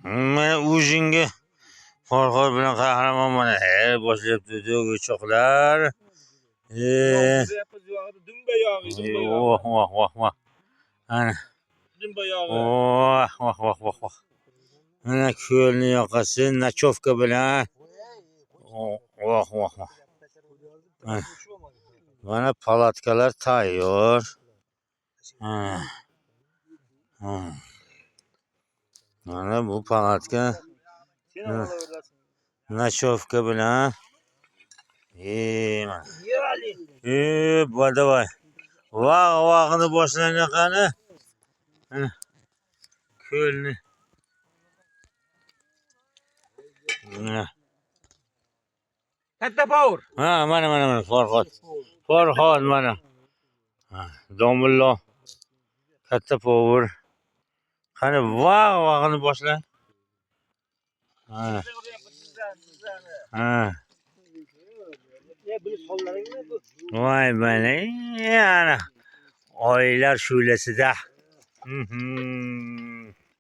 Mana ujinga Farhod bilan Qahramon mana boshlayapti cho'qlar. E, Dumba yog'i, dumba yog'i. Voh, voh, voh, voh. Ana. Dumba yog'i. Voh, voh, voh, voh, voh. Mana ko'lni yoqasi nachovka bilan. Voh, voh, voh. Mana, mana palatkalar tayyor. Ha. Ha. Mana bu palatka nachovka bilan. E, mana. E, давай. Vag' vag'ini boshlangan qani. Mana ko'lni. Mana. Katta povur. Ha, mana mana mana Farhod. Farhod mana. Ha, Domullo. Katta povur. Qani vag' vag'ini boshla. Ha. Ha. Voy mana, ana. Oylar shu'lasida. Mhm.